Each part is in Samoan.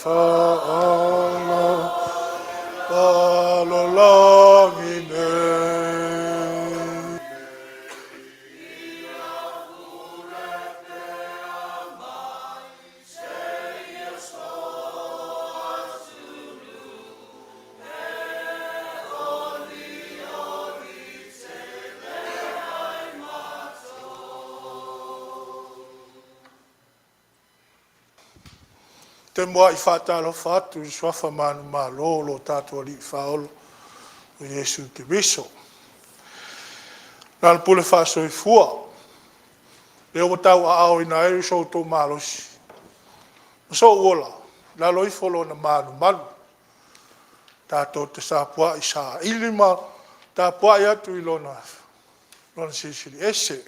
Faalalolagi nei. Ou te muai faatalofa atu i suafa manumalo o lo tatou Alii Faaola o Iesu Keriso. Na o le pule faasoifua lea ua tauaaoina ai so outou malosi ma sou ola i lalo ifo o Lona malumalu. Tatou te sapuai saili ma tapuai atu i Lona Silisili Ese.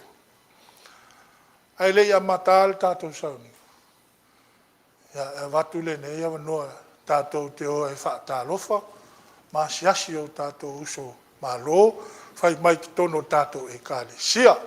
Ae le i amata le tatou sauniga, e avatu lenei avanoa tatou te o ai e faatalofa ma asiasi i o tatou uso malo fai mai totonu o le tatou Ekalesia.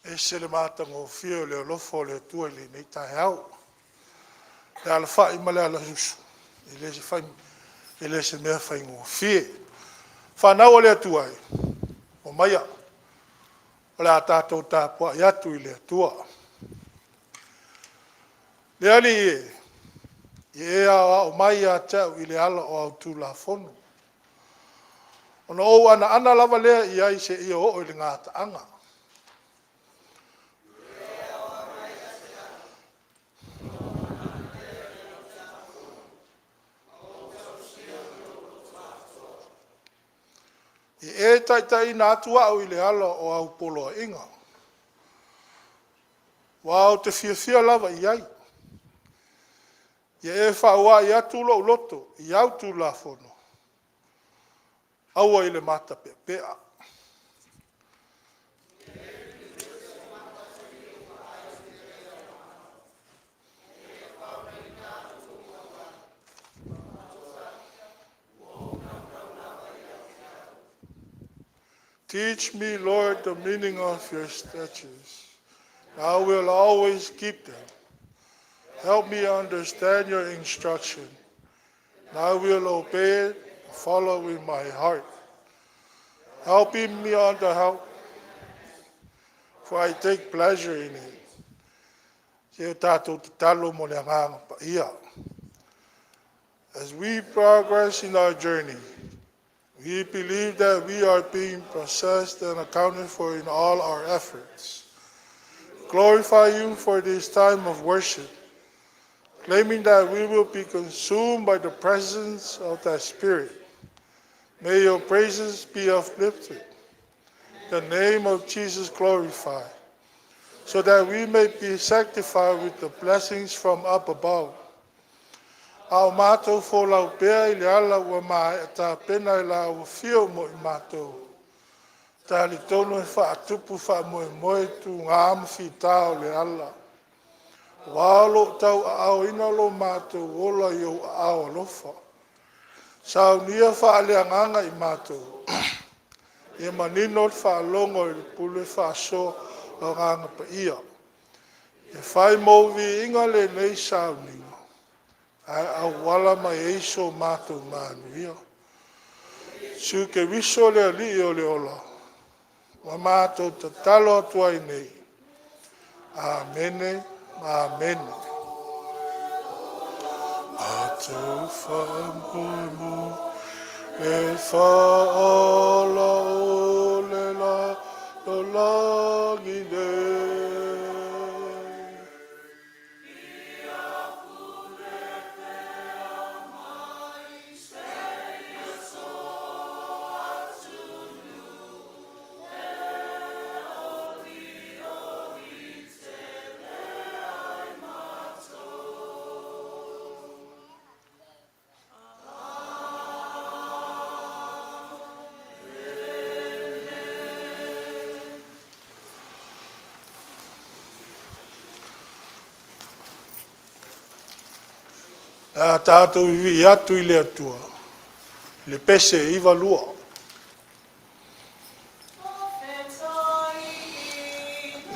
E ese le matagofie o le alofa o le Atua i lenei taeao, i le alafai ma le alausu, e le o se mea faigofie. Le fanau a le Atua e, omaia, o le a tatou tapuai atu i le Atua. Le Alii e, ia e aoao mai ia te au i le ala o au tulafono, ona ou anoano lava lea i ai seia oo i le gataaga. Ia e taitaiina atu au i le ala o au poloaiga, aua ou te fiafia lava i ai. Ia e faauai atu lou loto i au tulafono, aua i le matapeapea. Teach me, Lord, the meaning of your statutes. I will always keep them. Help me understand your instruction. I will obey it, follow with my heart. Helping me on the help, for I take pleasure in it. Se o tatou tatalo mo le agaga paia. As we progress in our journey, we believe that we are being processed and accounted for in all our efforts. Glorify you for this time of worship, claiming that we will be consumed by the presence of that Spirit. May your praises be uplifted, the name of Jesus glorified. so that we may be sanctified with the blessings from up above. A o matou folau pea i le ala ua maea tapena i lau afio mo i matou, e talitonu e faatupu faamoemoe, tuga ma fita o le ala, aua o lo o tauaaoina lo matou ola i ou aao alofa. Saunia faaleagaga i matou, ia manino le faalogo i le pule faasoa a le Agaga Paia. E fai mo viiga lenei sauniga, ae auala mai ai so matou manuia. Iesu Keriso le Alii o le ola, ua matou tatalo atu ai nei. Amene. Amene. Matou faamoemoe e faaola o le lalolagi nei. O le a tatou vivii atu i le Atua i le pese 92.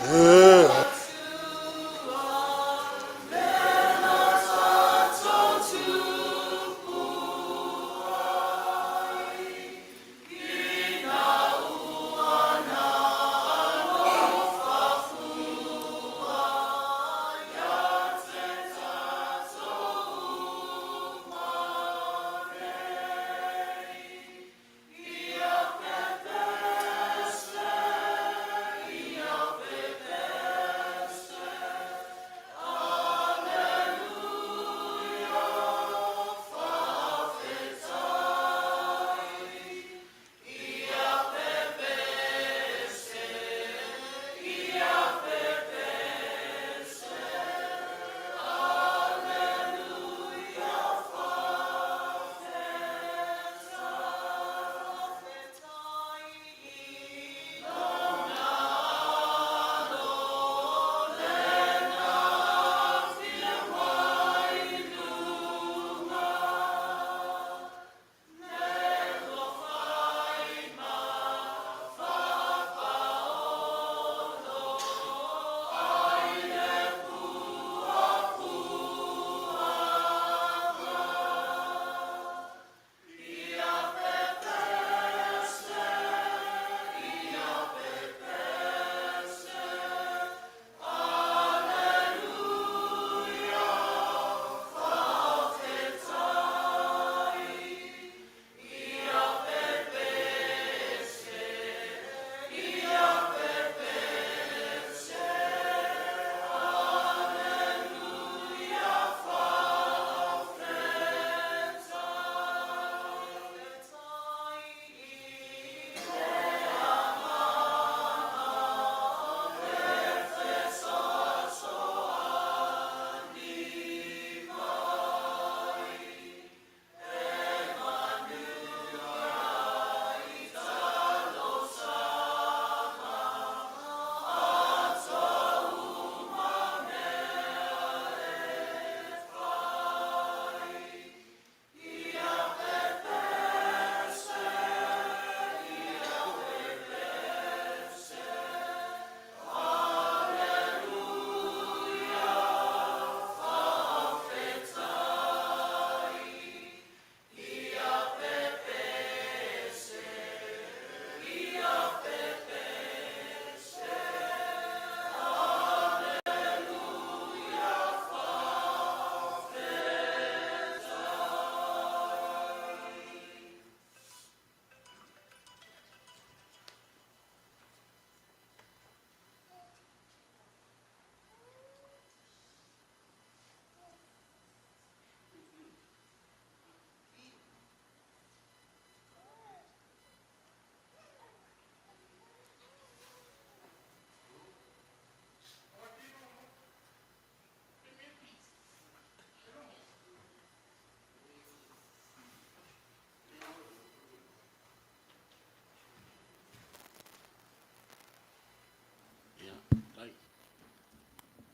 Le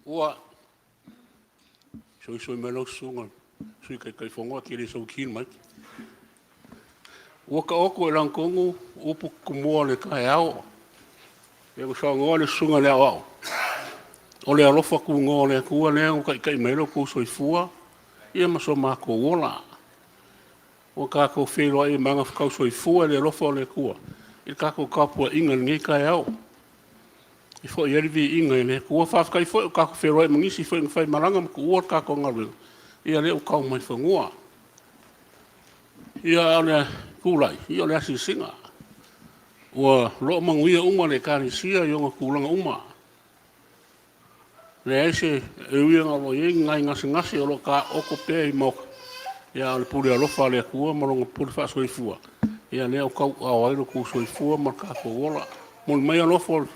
Ua soisoi mai lau susuga i le Sui Taitaifono ae e te le sau e ki le mic. Ua taoto i lagatonu upu tumua o le taeao, pei ona saunoa le Susuga i le Aoao, o le alofa tunoa o le Atua lea ua taitai mai ai lo outou soifua ma so matou ola. Ua tatou feiloai i magafetau soifua i le alofa o le Atua i le tatou tapuaiga i lenei taeao, e foi ai le viiga i le Atua. Faafetai foi ua tatou feiloai ma nisi foi na faimalaga ma tuua le tatou galuega, ia lea ua tau mai i fanua. Ia, a o le tulai, ia o le asiasiga. Ua logomanuia uma le Ekalesia i ona tulaga uma. E leai se… e ui lava o lo o i ai nai gasegase o lo o taooto pea i maota, a o le pule alofa a le Atua ma Lona pule faasoifua lea ua tauaao ai lo outou soifua ma lo tatou ola. Momoli mai alofa o le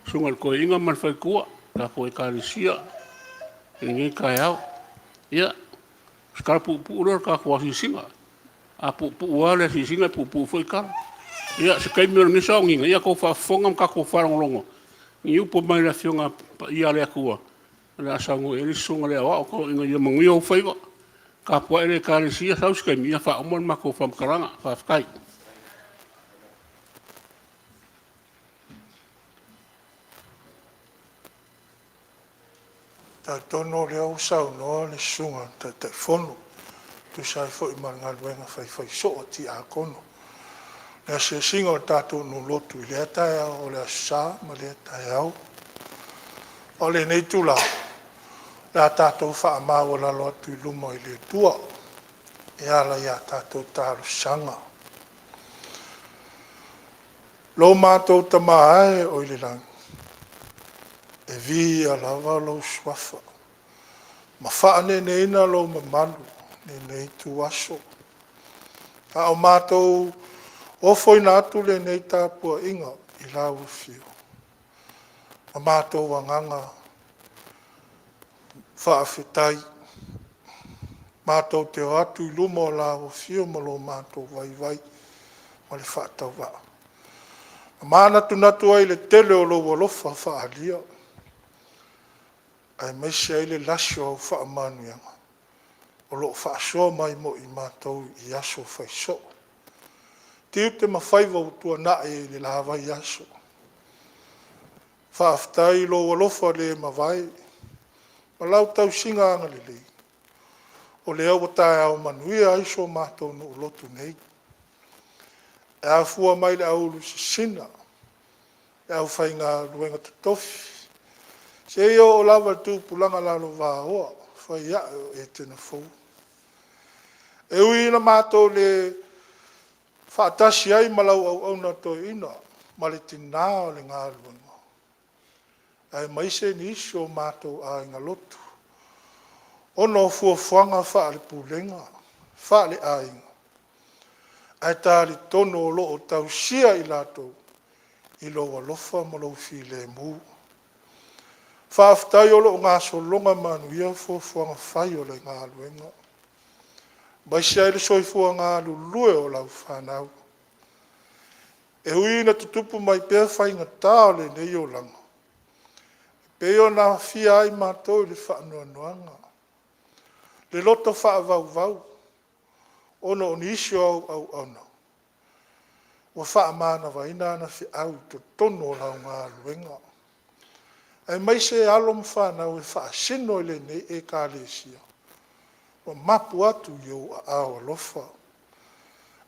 Susuga i le Toeaina ma le faletua, le tatou Ekalesia i lenei taeao. Ia, o se tala puupuu lea o le tatou asiasiga. A puupuu lava le asiasiga e puupuu foi tala. Ia, se taimi o lenei sauniga, ia outou faafofoga ma tatou faalogologo i upu mai le Afioga Paia a le Atua o le a saunoa i ai le Susuga i le Aoao. Ina ia manuia ou faiva, tapuai le Ekalesia, sau se taimi faauma le matou faamatalaga. Faafetai. E talitonu o lea ua saunoa le Susuga i le Taitaifono e tusa ai foi ma le galuega faifaisoo a Tiakono, le asiasiga o le tatou nuu lotu i lea taeao o le Aso Sa ma lea taeao. A o lenei itula, o le a tatou faamaualalo atu i luma o le Atua e ala i a tatou talosaga. Lo matou Tama e oi le lagi, e viia lava lou Suafa ma faaneeneina lou mamalu i lenei ituaso, a o matou ofoina atu lenei tapuaiga i lau Afio ma matou agaga faafetai. Matou te o atu i luma o lau Afio ma lo matou vaivai ma le faatauvaa, e manatunatu ai i le tele o lou alofa faaalia, aemaise ai le lasi o au faamanuiaga o lo o faasoa mai mo i matou i aso fai soo, tiute ma faiva ua tuanai i le la vaiaso. Faafetai i lou alofa le mavae ma lau tausiga agalelei o lea ua taeao manuia ai so matou nuu lotu nei, e afua mai i le au ulu sisina, le aufaigaluega totofi, seia oo lava i le tupulaga lalovaoa fai ae o Etena fou. E ui ina matou le faatasi ai ma lau auauna toeaina ma le tina o le galuega, aemaise nisi o matou aiga lotu ona o fuafuaga faale-Pulega, faale-aiga, ae talitonu o lo o tausia i latou i lou alofa ma lou filemu. Faafetai o lo o gasologa manuia fuafuaga fai o le galuega, aemaise ai le soifua galulue o lau fanau. E ui ina tutupu mai pea faigata o lenei olaga e pei ona aafia ai matou i le faanoanoaga, le loto faavauvau ona o nisi o au auauna ua faamanavaina ana feau i totonu o lau galuega, aemaise alo ma fanau e faasino i lenei Ekalesia, ua mapu atu i ou aao alofa.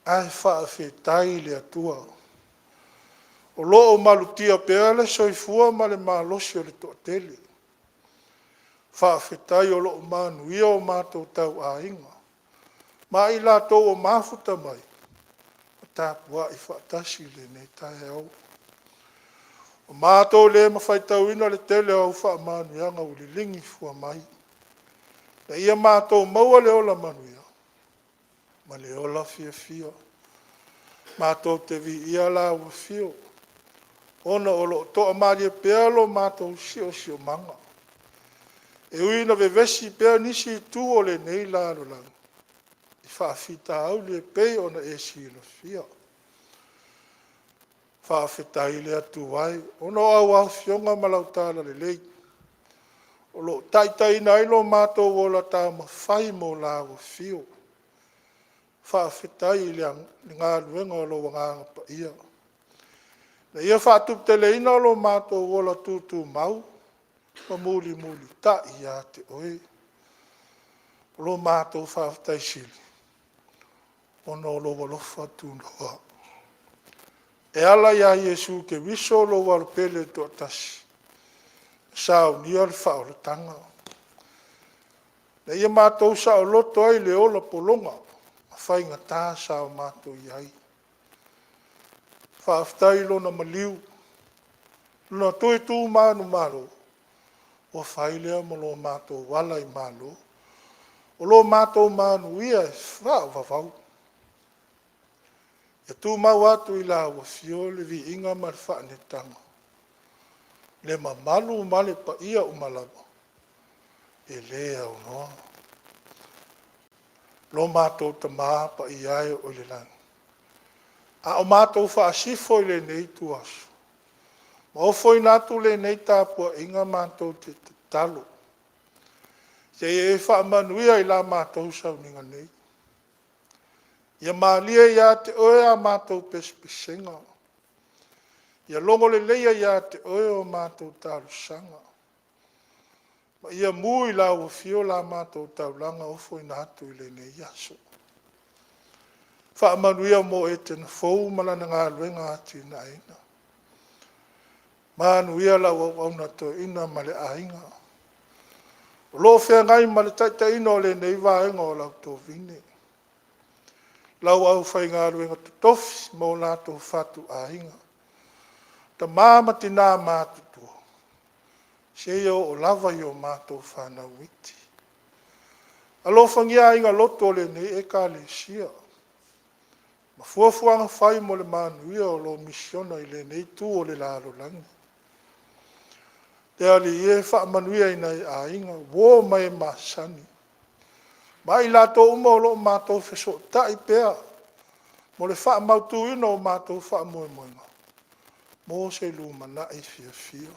Ae faafetai i le Atua o lo o malutia pea le soifua ma le malosi o le toatele. Faafetai o lo o manuia o matou tauaiga ma i latou ua mafuta mai ma tapuai faatasi i lenei taeao. Ua matou le ma faitauina le tele o au faamanuiaga ua liligi fua mai ina ia matou maua le ola manuia ma le ola fiafia. Matou te viia lau Afio ona o lo o toamalie pea lo matou siosiomaga, e ui ina vevesi pea nisi itu o lenei lalolagi i faafitauli e pei ona e silafia. Faafetai le Atua e ona o au afioga ma lau talalelei. O lo o taitaiina ai lo matou ola taumafai mo lau afio. Faafetai i le galuega o lou Agaga Paia, ina ia faatuputeleina lo matou ola tutumau ma mulimulitai ia te Oe. O lo matou faafetai sili ona o lou alofa tunoa. E ala ia Iesu Keriso o lou Alo pele e toatasi, na saunia le faaolataga, ina ia matou saoloto ai i le ola pologa ma faigata sa o matou i ai. Faafetai i Lona maliu, Lona tui manumalo, ua fai lea ma lo matou ala i malo, o lo matou manuia e faavavau. E tumau atu i lau Afio le viiga ma le faaneetaga, le mamalu ma le paia uma lava, e le aunoa. Lo matou Tama Paia e o i le lagi, a o matou faasifo i lenei ituaso, ma ofoina atu lenei tapuaiga matou te tatalo, se i e faamanuia i la matou sauniga nei. Ia malie ia te Oe a matou pesepesega, ia logoleleia ia te Oe a matou talosaga, ma ia mu i lau Afio la matou taulaga ofoina atu i lenei aso. Faamanuia mo Etena fou ma lana galuega atinaeina. Manuia lau auauna toeaina ma le aiga o lo o feagai ma le taitaiina o lenei vaega o lau tovine. Lau aufaigaluega totofi ma o latou fatuaiga, tama ma tina matutua, seia oo lava i o matou fanau iti. Alofagia aiga lotu o lenei Ekalesia ma fuafuaga fai mo le manuia o lo misiona i lenei itu o le lalolagi. Le Alii e, faamanuia i nai aiga, uo ma e masani ma i latou uma o lo o matou fesootai pea mo le faamautuina o matou faamoemoega mo se lumanai fiafia.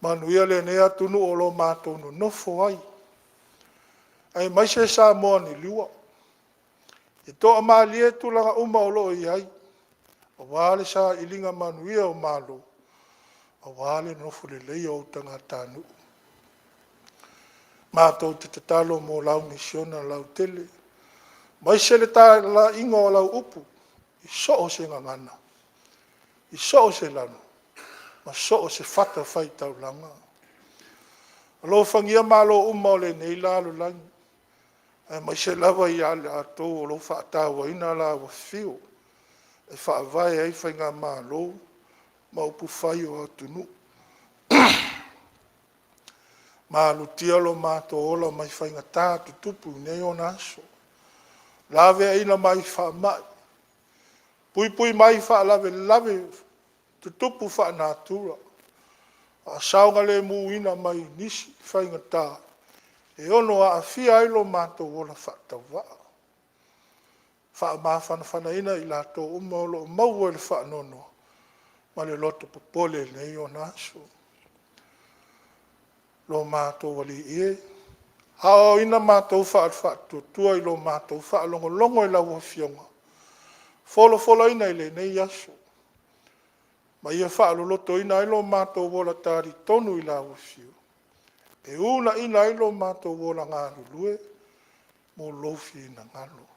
Manuia lenei atunuu o lo o matou nonofo ai, aemaise Samoa na liua, ia toamalie tulaga uma o lo o i ai, aua le sailiga manuia o malo, aua le nofo lelei o ou tagatanuu. Matou te tatalo mo lau misiona lautele, aemaise le talaiga o lau upu i so o se gagana, i so o se lanu ma so o se fatafaitaulaga. Alofagia malo uma o lenei lalolagi, aemaise lava ia i latou o lo o faatauaina lau afio e faavae ai faigamalo ma upufai o atunuu. Malutia lo matou ola mai faigata tutupu i nei ona aso, laveaiina mai faamai, puipui mai faalavelave tutupu faa-natura, faasagalemuina mai nisi faigata e ono aafia ai lo matou ola faatauvaa. Faamafanafanaina i latou uma o lo o maua i le faanoanoa ma le loto popole i lenei ona aso. Lo matou Alii e, aoaoina matou faale-faatuatua i lo matou faalogologo i lau Afioga folafolaina i lenei aso, ma ia faalolotoina ai lo matou ola talitonu i lau Afio, e uunaiina ai lo matou ola galulue mo lou finagalo.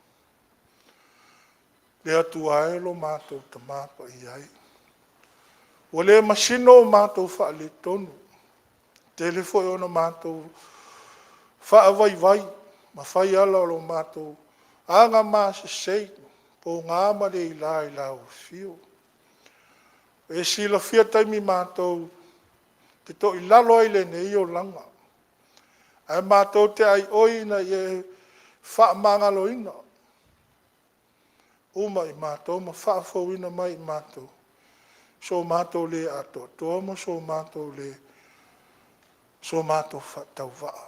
Le Atua e lo matou Tama Paia e, ua le masino matou faaletonu, tele foi ina matou faavaivai ma fai ala o lo matou agamasese, pogā ma le ila i lau afio. Ua e silafia taimi matou te toilalo ai i lenei olaga, ae matou te aioi ina ia e faamagaloina uma i matou ma faafouina mai i matou so matou le atoatoa ma so matou faatauvaa.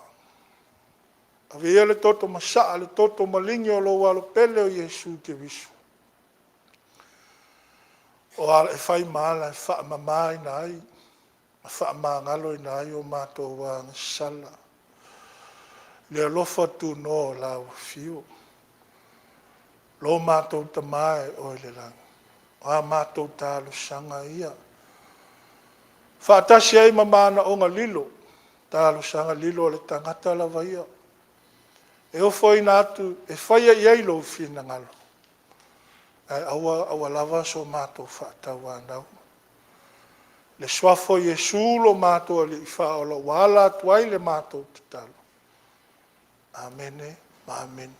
Ave ia le toto masaa, le toto maligi o lou Alo pele o Iesu Keriso o ala e fai ma ala e faamamaina ai Ma faamagaloina ai o matou agasala, le alofa tunoa o lau afio. Lo matou Tama e oe le lagi, o a matou talosaga ia, faatasi ai ma manaoga lilo, talosaga lilo a le tagata lava ia, e ofoina atu e faia i ai lou finagalo, ae aua aua lava so matou faatauanau. Le suafa o Iesu lo matou Alii Faaola ua ala atu ai le matou tatalo. Amene ma amene.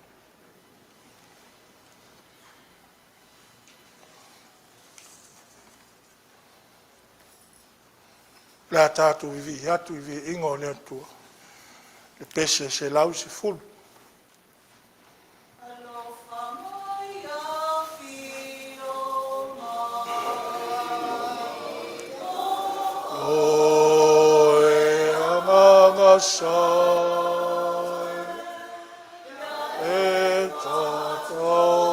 O le a tatou vivii atu i le viiga o le Atua. Le pese 110. Alofa mai afio mai, Oe Agaga sa e tatau.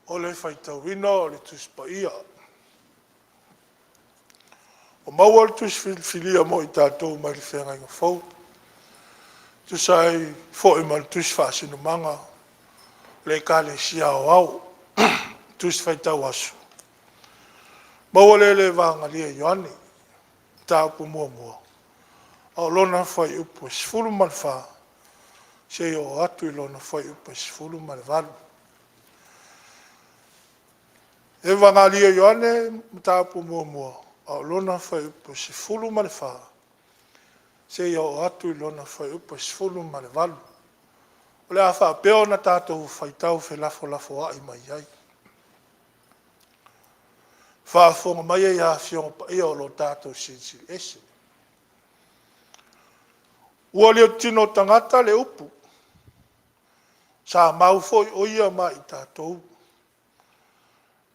O le faitauina o le Tusi Paia. Ua maua le tusi filifilia mo i tatou mai le Feagaiga Fou, e tusa ai foi ma le tusi faasinomaga a le Ekalesia Aoao. Tusi Faitau Aso. Maua lea i le Evagalio a Ioane, mataupu muamua, a o lona fuaiupu e 14 seia oo atu i lona fuaiupu e 18. Evagalio Ioane mataupu muamua, a o lona fuaiupu e 14 seia oo atu i lona fuaiupu e 18. O le a faapea ona tatou faitau felafolafoai mai ai. Faafofoga mai ia Afioga Paia o lo o tatou Silisili Ese. Ua le tino tagata le upu, sa mau foi o ia ma i tatou,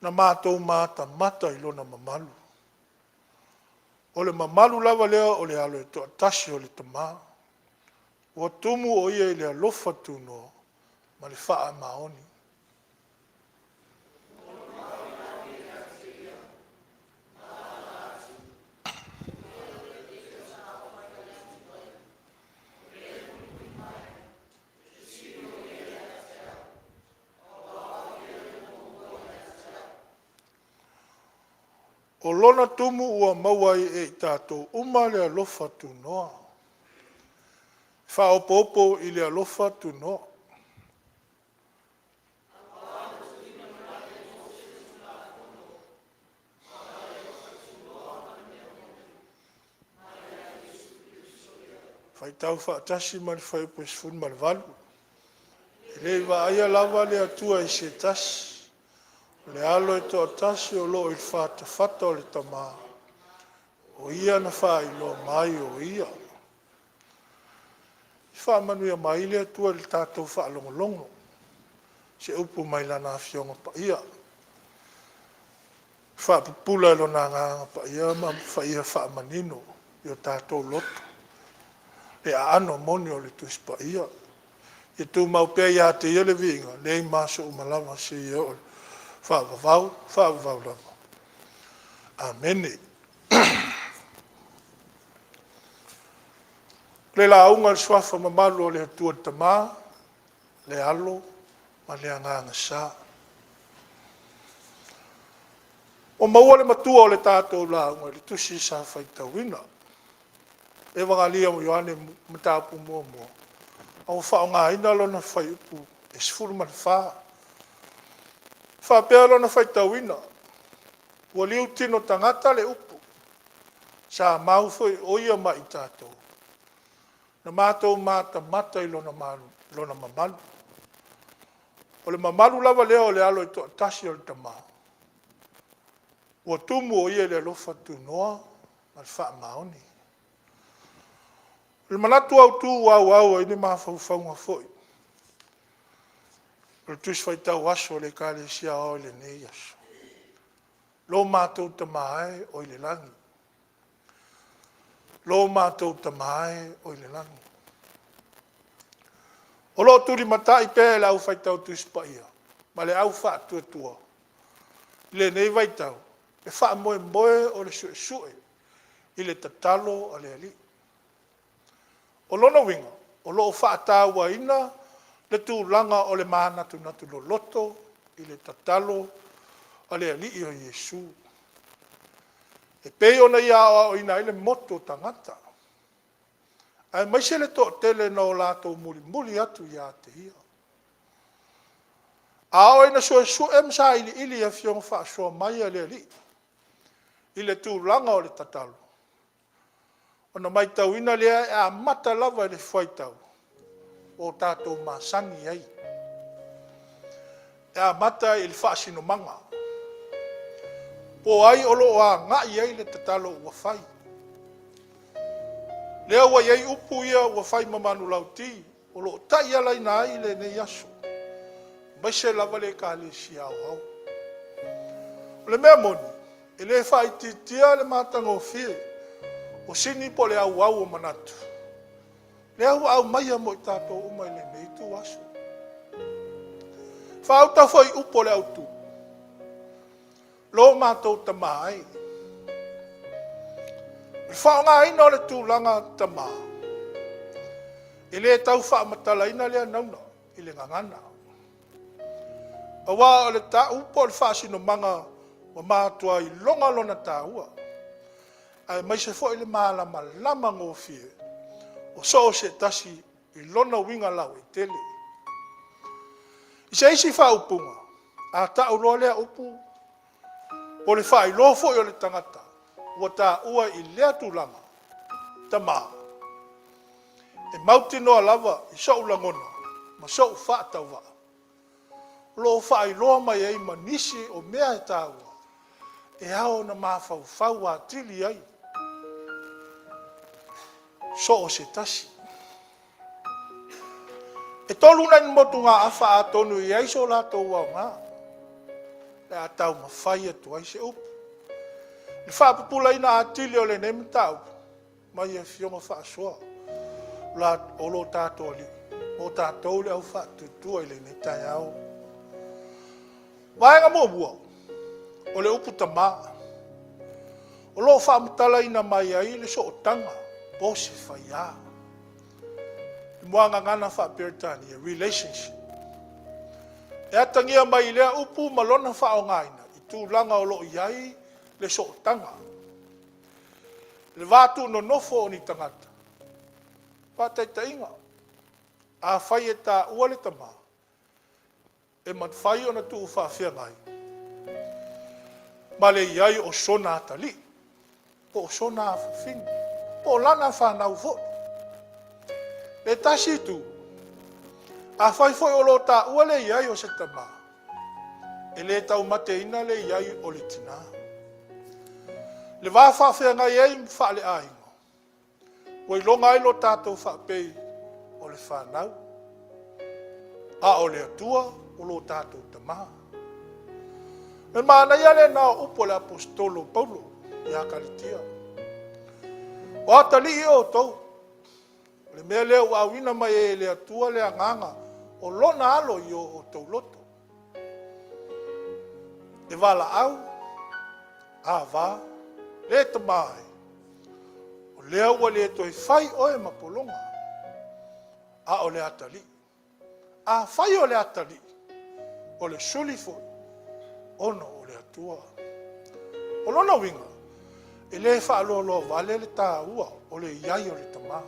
na matou matamata i lona mamalu. O le mamalu lava lea o le alo e toatasi o le Tama, ua tumu o ia i le alofa tunoa ma le faamaoni. O lona tumu ua maua ai e i tatou uma le alofa tunoa, e faaopoopo i le alofa tunoa. Faitau faatasi ma le fuaiupu 18. E le i vaaia lava le Atua i se tasi, o le alo e toatasi o lo o i le fatafata o le Tama, o Ia na faailoa mai o Ia. Faamanuia mai le Atua i le tatou faalogologo i se upu mai Lana Afioga Paia. Faapupula e Lona Agaga Paia ma ia faamanino i o tatou loto le aano moni o le Tusi Paia. Ia tumau pea ia te Ia le viiga nei ma aso uma lava seia oo i le faavavau, faavavau lava. Amene. O le lauga a le Suafa mamalu o le Atua le Tama, le Alo ma le Agaga Sa. Ua maua le matua o le tatou lauga i le tusi sa faitauina. Evagalia o Ioane mataupu muamua, a ua faaaogaina lona fuaiupu e 14. E faapea lona faitauina, ua liutino tagata le upu, sa mau foi o ia ma i tatou, na matou matamata i lona mamalu. O le mamalu lava lea o le alo e toatasi o le Tama, ua tumu o Ia i le alofa tunoa ma le faamaoni. O le manatu autu ua auau ai le mafaufauga foi o le Tusi Faitau Aso a le Ekalesia Aoao i lenei aso, lo matou Tama e oi le lagi, lo matou Tama e oi le lagi. O lo o tulimatai pea e le au faitau Tusi Paia ma le au faatuatua i lenei vaitau le faamoemoe o le suesue i le tatalo a le Alii. O lona uiga, o lo o faatauaina le tulaga o le manatunatu loloto i le tatalo a le Alii o Iesu, e pei ona ia aoaoina ai le motu o tagata, aemaise le toatele na o latou mulimuli atu ia te Ia. A oo ina suesue ma sailiili i Afioga faasoa mai a le Alii i le tulaga o le tatalo, ona matauina lea e amata lava i le fuaitau ua tatou masani ai. E amata i le faasinomaga, po o ai o lo o agai i ai le tatalo ua fai. Lea ua i ai upu ia ua fai ma manulauti o lo o taialaina ai lenei aso, aemaise lava le Ekalesia Aoao. O le mea moni, e le faaitiitia le matagofie o sini po o le auau o manatu, lea ua aumaia mo i tatou uma i lenei ituaso. Faauta foi i upu o le autu, lo matou Tama e. O le faaaogaina o le tulaga tama, e le tau faamatalaina lea nauna i le gagana, aua o le tau po o le faasinomaga ua matua iloga lona taua, aemaise foi le malamalama gofie o so o se tasi i lona uiga lauaitele. I se isi faaupuga, a tau loa lea upu po o le faailoa foi o le tagata ua taua i lea tulaga, tama, e mautinoa lava i sou lagona ma sou faatauvaa, o lo o faailoa mai ai ma nisi o mea e taua e ao ona mafaufau atili ai so o se tasi. E tolu nai motugaafa atonu e i ai so latou aoga pe a taumafai atu ai se upu. I le faapupulaina atili o lenei mataupu mai afioga faasoa o lo tatou Alii. Mo tatou le au faatuatua i lenei taeao. Vaega muamua, o le upu tamā. O lo o faamatalaina mai ai le sootaga po o se faiā. I muagagana faa-Peretania, relationship. E atagia mai i lea upu ma lona faaaogaina i tulaga o lo o i ai le sootaga. Le va tuunonofo o ni tagata, faataitaiga, afai e taua le tama, e mafai ona tuufaafeagai ma le i ai o sona atalii, po o sona afafine, po o lana fanau foi. Le tasi itu, afai foi o lo o taua le i ai o se tama, e le taumateina le i ai o le tinā. Le va faafeagai ai faaleaiga, ua iloga ai lo tatou faapei o le fanau, a o le Atua o lo tatou Tama. O le manaia lena o upu a le Aposetolo o Paulo ia Kalatia. O atalii outou, o le mea lea ua auina mai ai e le Atua le agaga o lona alo i o outou loto. E valaau, ava, le tama e, o lea ua le toe fai oe ma pologa, a o le atalii. Afai o le atalii, o le suli foi ona o le Atua. O lona uiga, e le faaloaloa vale le taua o le i ai o le tama.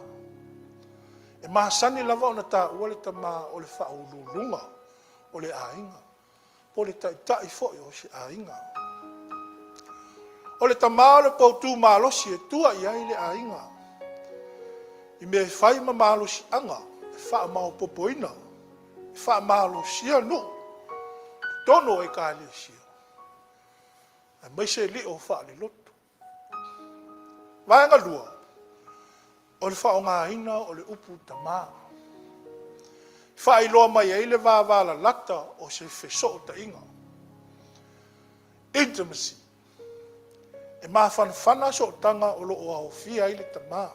E masani lava ona taua le tama o le faauluuluga o le aiga, po o le taitai foi o se aiga. O le tama o le poutu malosi e tua i ai le aiga, i mea e fai ma malosiaga e faamaopoopoina, e faamalosia nuu, totonu o ekalesia, aemaise lio faalelotu. Vaega 2, o le faaaogaina o le upu tama. E faailoa mai ai le vavalalata o se fesootaiga. Intimacy. E mafanafana sootaga o lo o aofia ai le tama.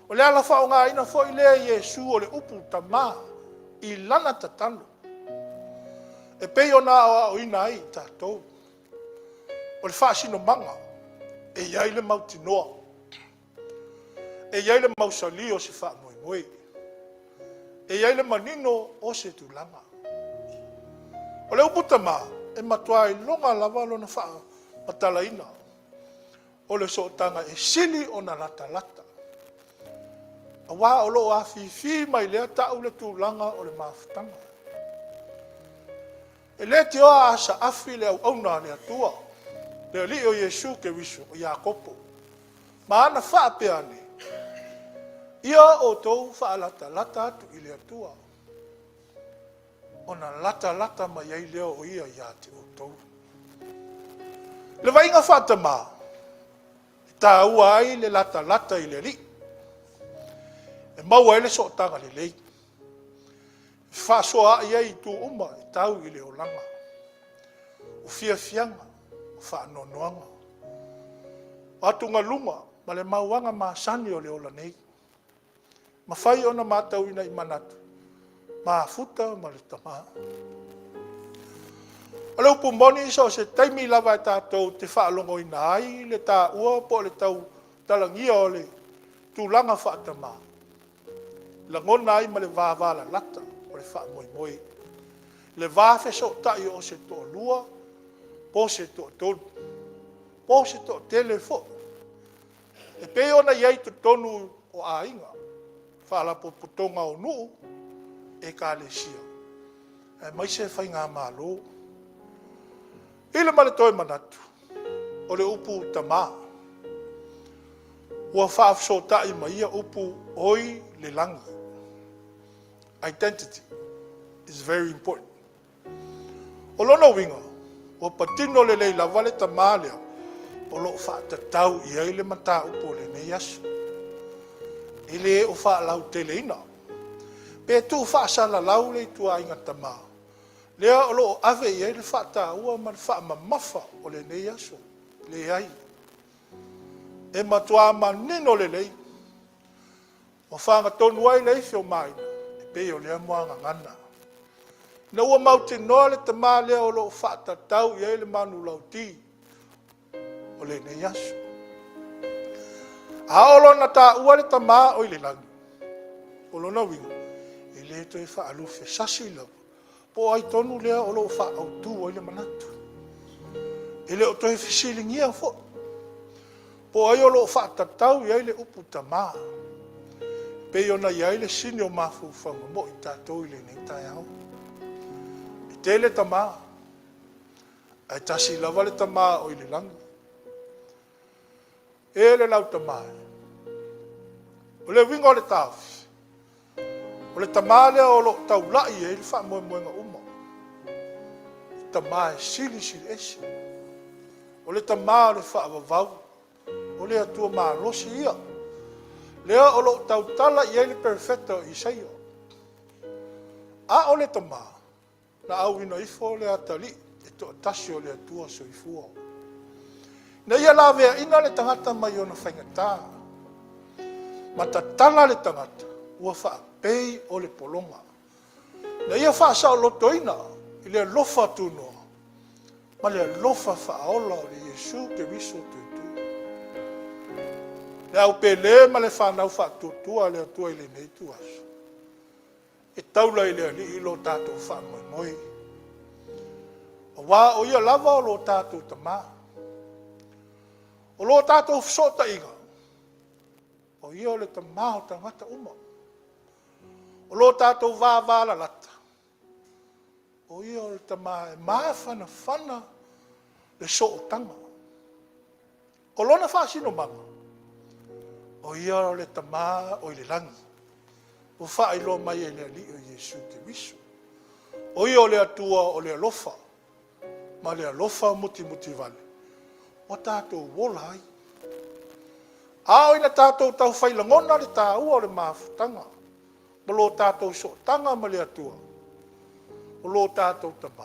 O le ala faaaogaina foi lea e Iesu o le upu tama i lana tatalo. E pei ona aoaoina ai i tatou. O le faasinomaga, e i ai le mautinoa, e i ai le mausali o se faamoemoe, e i ai le manino o se tulaga. O le upu tama, e matua iloga lava lona faamatalaina o le sootaga e sili ona latalata. Aua o lo o afifi mai lea tau le tulaga o le mafutaga. E le tioa Asaafi le auauna a le Atua, le Alii o Iesu Keriso o Iakopo, ma ana faapea ane, ia outou faalatalata atu i le Atua, ona latalata mai ai lea o ia ia te outou. Le vaaiga faatamā, e taua ai le latalata i le Alii, e maua ai le sootaga lelei, e fefaasoaai ai i itu uma e tau i le olaga, o fiafiaga, o faanoanoaga, o atugaluga ma le mauaga masani o le ola nei. Mafai ona matauina i manatu, mafuta ma le tama. O le upu moni, so o se taimi lava e tatou te faalogoina ai le taua po o le tautalagia o le tulaga faatamā, lagona ai ma le vavalalata o le faamoemoe, le va fesootai o se toalua, po o se toatolu, po o se toatele foi. E pei ona i ai i totonu o aiga, faalapotopotoga o nuu, ekalesia, aemaise faigamalo. I le ma le toe manatu, o le upu tama, ua faafesootai ma ia upu oi le lagi. Identity is very important. O lona uiga, ua patino lelei lava le tamā lea o lo o faatatau i ai le mataupu o lenei aso. E le o faalauteleina, pe tuufaasalalau le ituaiga tamā lea o lo o ave i ai le faataua ma le faamamafa o lenei aso. Leai, e matua manino lelei, ua fagatonu ai le ifi o Maina, e pei o lea muagagana. Ina ua mautinoa le Tama lea o lo o faatatau i ai le manulauti o lenei aso. A oo loa ina taua le Tama o i le lagi, o lona uiga, e le toe faaluafesasi lava po o ai tonu lea o lo o faaautu ai le manatu. E le o toe fesiligia foi po o ai o lo o faatatau i ai le upu Tama, e pei ona i ai le sini o mafaufauga mo i tatou i lenei taeao. E tele tama, ae tasi lava le Tama o i le lagi. E le lau Tama e, o le uiga o le taofi, o le Tama lea o lo o taulai i ai le faamoemoega uma. O le Tama e silisili ese. O le Tama o le faavavau, o le Atua malosi ia, lea o lo o tautala i ai le perofeta o Isaia. A o le Tama, na auina ifo le atalii e toatasi o le Atua Soifua, ina ia laveaina le tagata mai ona faigata, ma tatala le tagata ua faapei o le pologa, ina ia faasaolotoina i le alofa tunoa ma le alofa faaola o le Iesu Keriso Toetua. Le au pele ma le fanau faatuatua a le Atua i lenei ituaso, e taula i le Alii lo tatou faamoemoe, aua o Ia lava o lo tatou Tama, o lo tatou fesootaiga, o Ia o le Tama o tagata uma, o lo tatou vavalalata, o Ia o le Tama e mafanafana le sootaga. O lona faasinomaga, o Ia o le Tama o i le lagi, ua faailoa mai e le Alii o Iesu Keriso. O Ia o le Atua o le alofa ma le alofa mutimutivale ua tatou ola ai. A oo ina tatou taufai lagona le taua o le mafutaga ma lo tatou sootaga ma le Atua, o lo tatou Tama,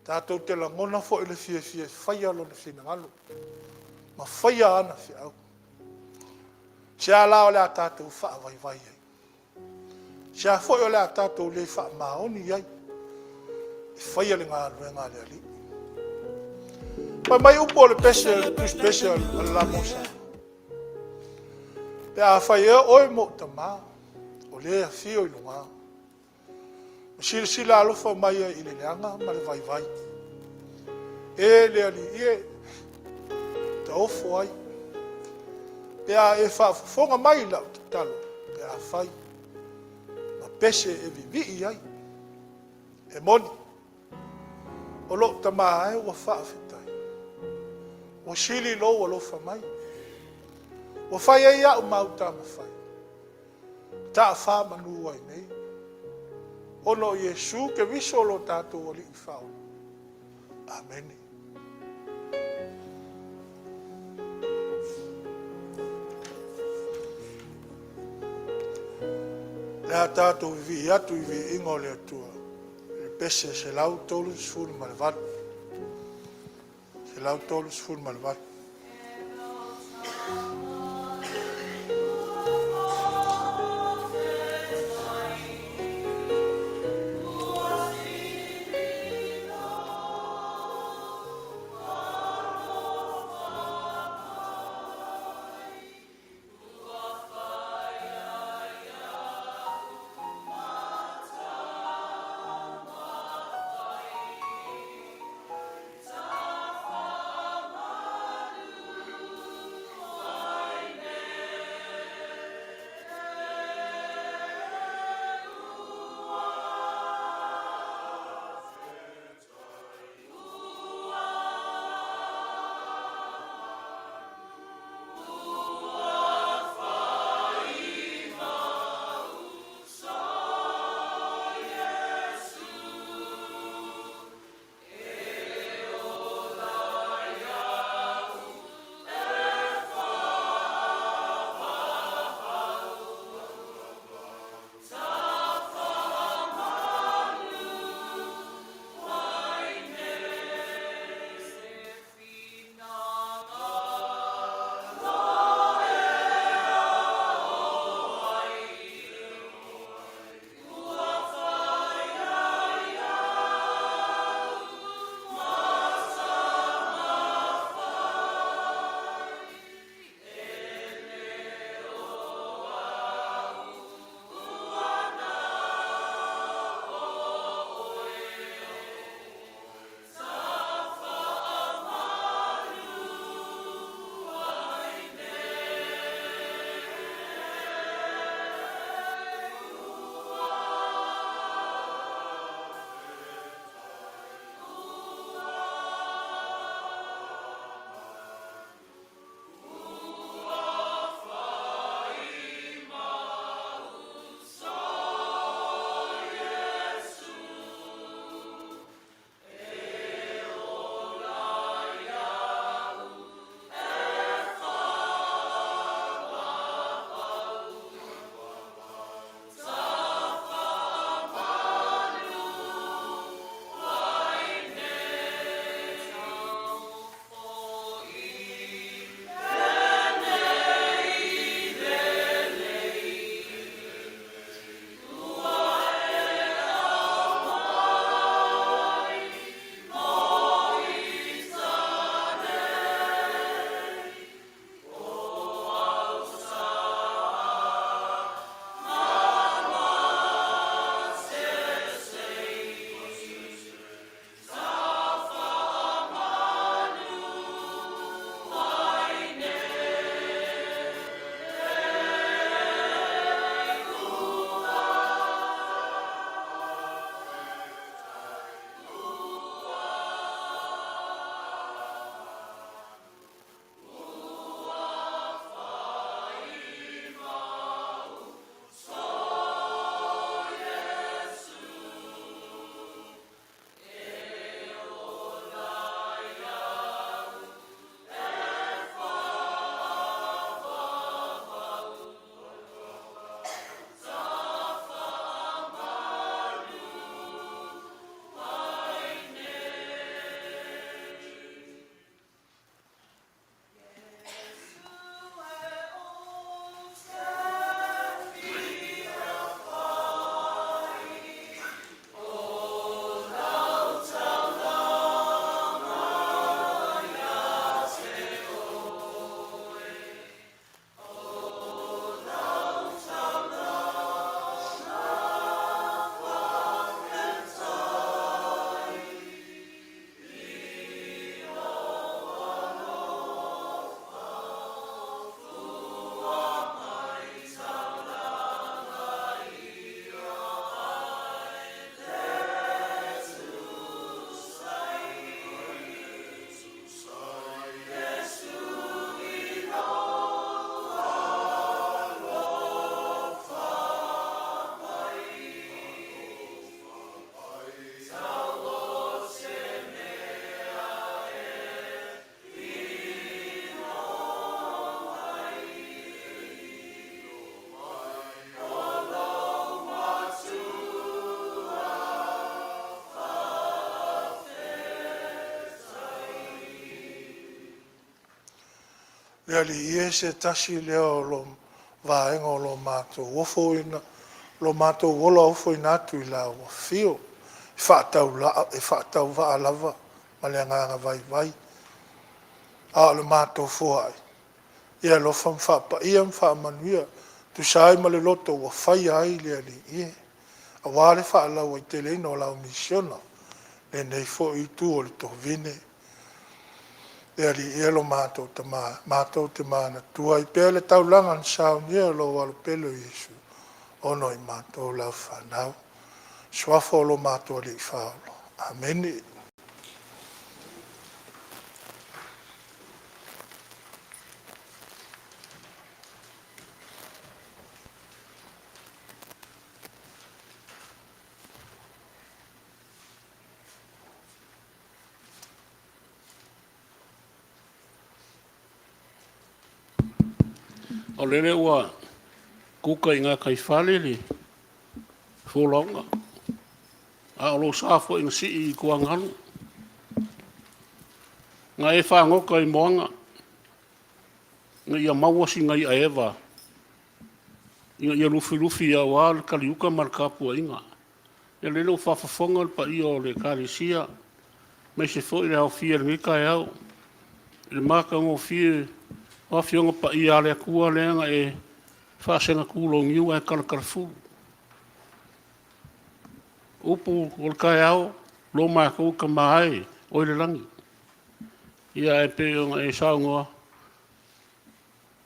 tatou te lagona foi le fiafia e faia Lona finagalo ma faia ana feau. Se a la o le a tatou faavaivai ai? Se a foi o le a tatou le faamaoni ai e faia le galuega a le Alii? Fai mai upu o le pese, le tusipese a le Lamosa. Pe a fai ea oe ma ou tama, o le afio i luga, ma silasila alofa mai ai i le leaga ma le vaivai. E le Alii e, taofo ai, pe a e faafofoga mai i lau tatalo, pe a fai ma pese e vivii ai. E moni, o lou tama e ua faafetai, ua sili lou alofa mai, ua fai ai au ma autamafai, taafa manu ai nei, ona o Iesu Keriso lo tatou Alii Faaola. Amene. Le a tatou vivii atu i viiga o le Atua, le pese 138. 138. Le Alii e, se tasi lea o lo vaega o lo matou ofoina, lo matou ola ofoina atu i lau afio, e faatauvaa lava ma le agaga vaivai. A o le matou foai, ia alofa ma faapaia ma faamanuia, tusa ai ma le loto ua faia ai le Alii e, aua le faalauaiteleina o lau misiona, lenei foi itu o le tovine. Le Alii e lo matou Tama, matou te manatua ai pea le taulaga na saunia e lou alo pele o Iesu, ona o i matou lau fanau. Suafa o lo matou Alii Faaola. Amene. O lele ua kuka i gataifale le folauga, a o lou sa foi na sii i tuagalu. Na e fagota i moana ina ia maua sina i'a eva ina ia lufilufi aua le taliuta ma le tapuaiga. Ia o lele ua faafofoga le paia o le Ekalesia aemaise foi le aofia i lenei taeao i le matagofie o Afioga Paia a le Atua lea na e faasegatuloniu ae talatalafulu. O upu o le taeao, lo matou Tama e oi le lagi, ae pei ona e saunoa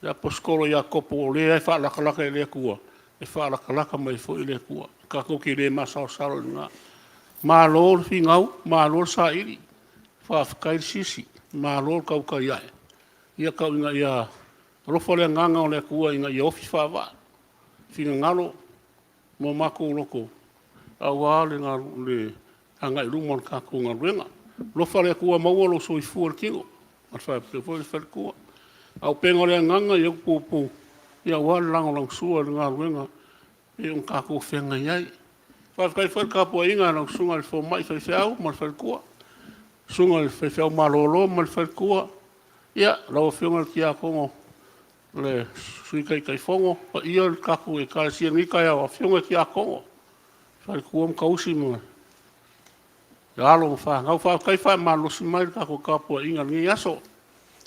le aposetolo Iakopo, o le lava e faalatalata i le Atua, e faalatalata mai foi le Atua. Tatou te le masalosalo i lena. Malo le finau, malo le saili, faafetai le sisi, malo le tautai a'e. Ia tau ina ia alofa le agaga o le Atua ina ia ofi faavaa finagalo ma matou loto aua le agai i luma o le tatou galuega. Alofa le Atua maua lou soifua i le tino faapea foi le faletua. A o upega o le agaga ia upu aua le lagolagosua i le galuega e pei ona tatou feagai ai. Faafetai foi i le tapuaiga a lau susuga i le fomai faifeau ma le faletua, susuga i le faifeau malolo ma le faletua, lau Afioga i le Tiakono o le Sui Taitaifono, le paia o le tatou Ekalesia i lenei taeao, afioga i tiakono, faletua ma tausi ma alo ma fanau. Faafetai faamalolosi mai i le tatou tapuaiga i lenei aso.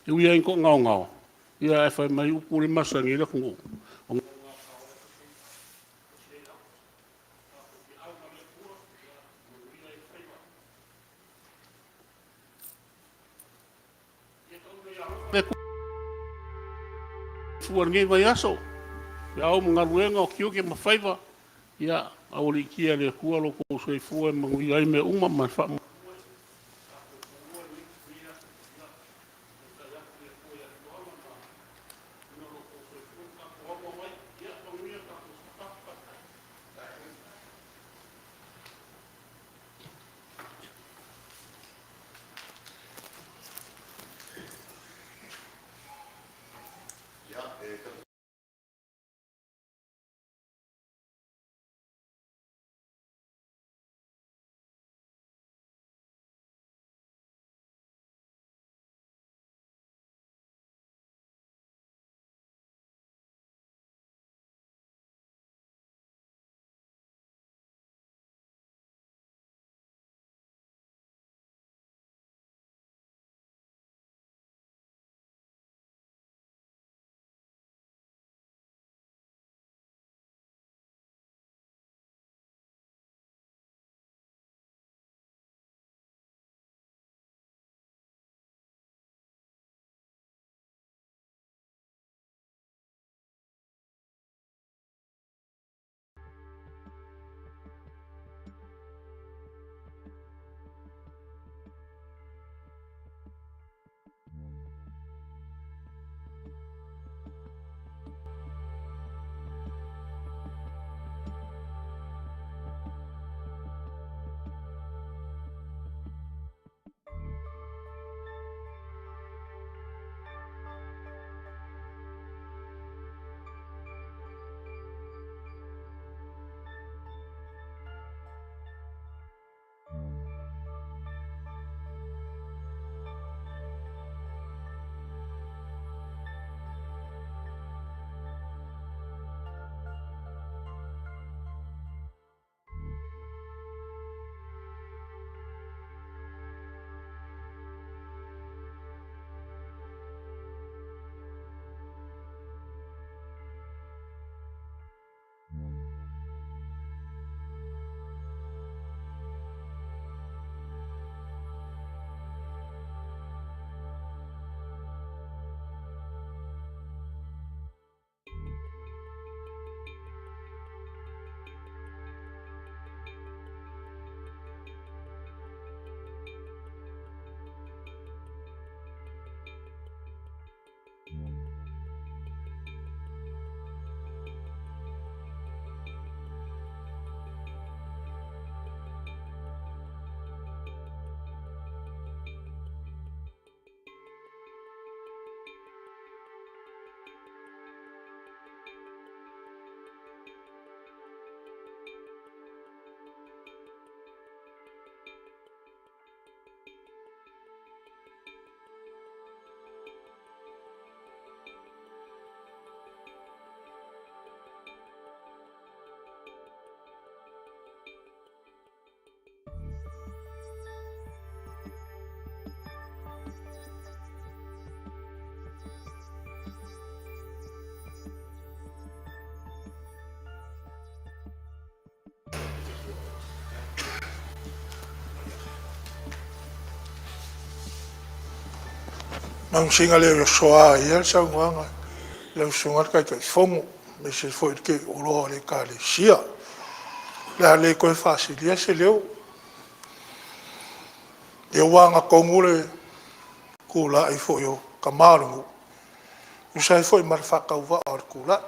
E ui lava ina toagaogao, ae fai mai upu lea e masani ai le atunuu, o lenei vaiaso, feau ma galuega, o tiute ma faiva, ia aualiitia e le Atua lo outou soifua e manuia ai mea uma ma le. Manusina le soa ia le saunoaga a lau Susuga i le Taitaifono, aemaise foi le teuteuloa o le Ekalesia. O le a le toe faasilia se leo. Ia ua agatonu le tulai foi o tama o le nuu e tusa ai foi ma le faatauvaa o le tulai.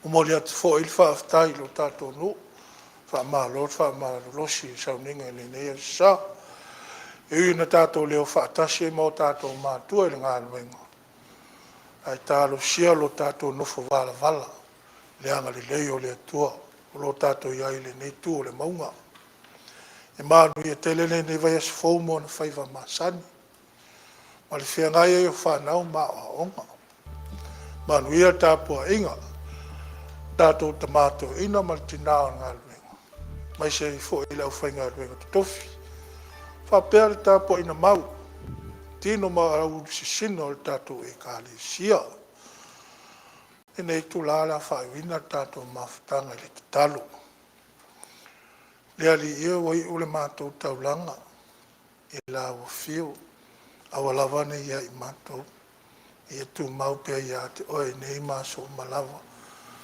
E momoli atu foi le faafetai i lo tatou nuu, faamalo le faamalolosi i sauniga i lenei aso Sa. E ui ina tatou le o faatasi ma o tatou matua i le galuega, ae talosia lo tatou nofo valavala i le agalelei o le Atua o lo o tatou i ai i lenei itu o le mauga. E manuia tele lenei vaiaso fou ma ona faiva masani ma le feagai ai o fanau ma aoaoga. Manuia le tapuaiga a tatou tama toeaiina ma tina o le galuega, aemaise ai foi le aufaigaluega totofi, faapea le tapuaiga mau a tino ma auluulu sisina o le tatou Ekalesia. I lenei itula o le a faaiuina le tatou mafutaga i le tatalo. Le Alii e, ua iu le matou taulaga i lau afio, aua lava ne i ia i matou, a ia tumau pea ia te Oe nei ma aso uma lava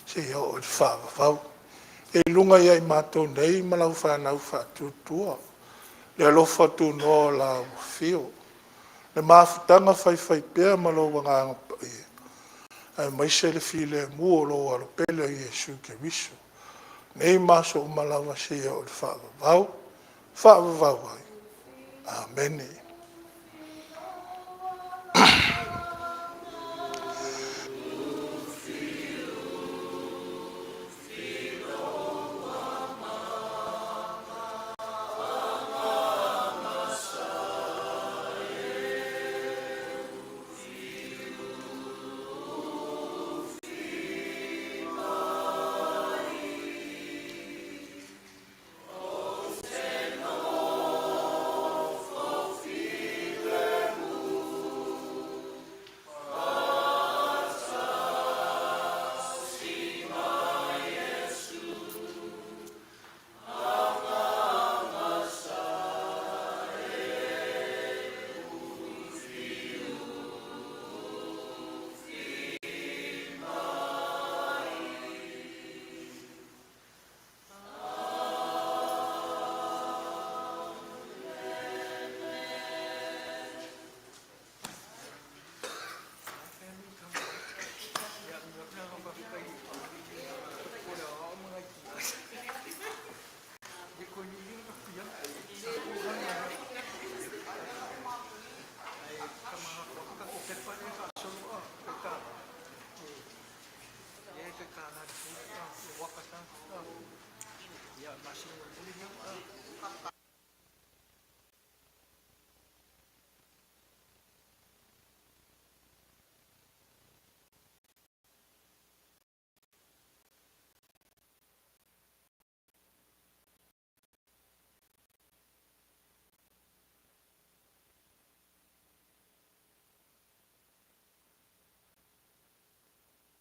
seia oo i le faavavau. Ia i luga ia i matou nei ma lau fanau faatuatua le alofa tunoa o lau Afio, le mafutaga faifaipea ma lou Agaga Paia, aemaise le filemu o lou Alo pele o Iesu Keriso nei ma aso uma lava seia oo i le faavavau. Faavavau ai. Amene.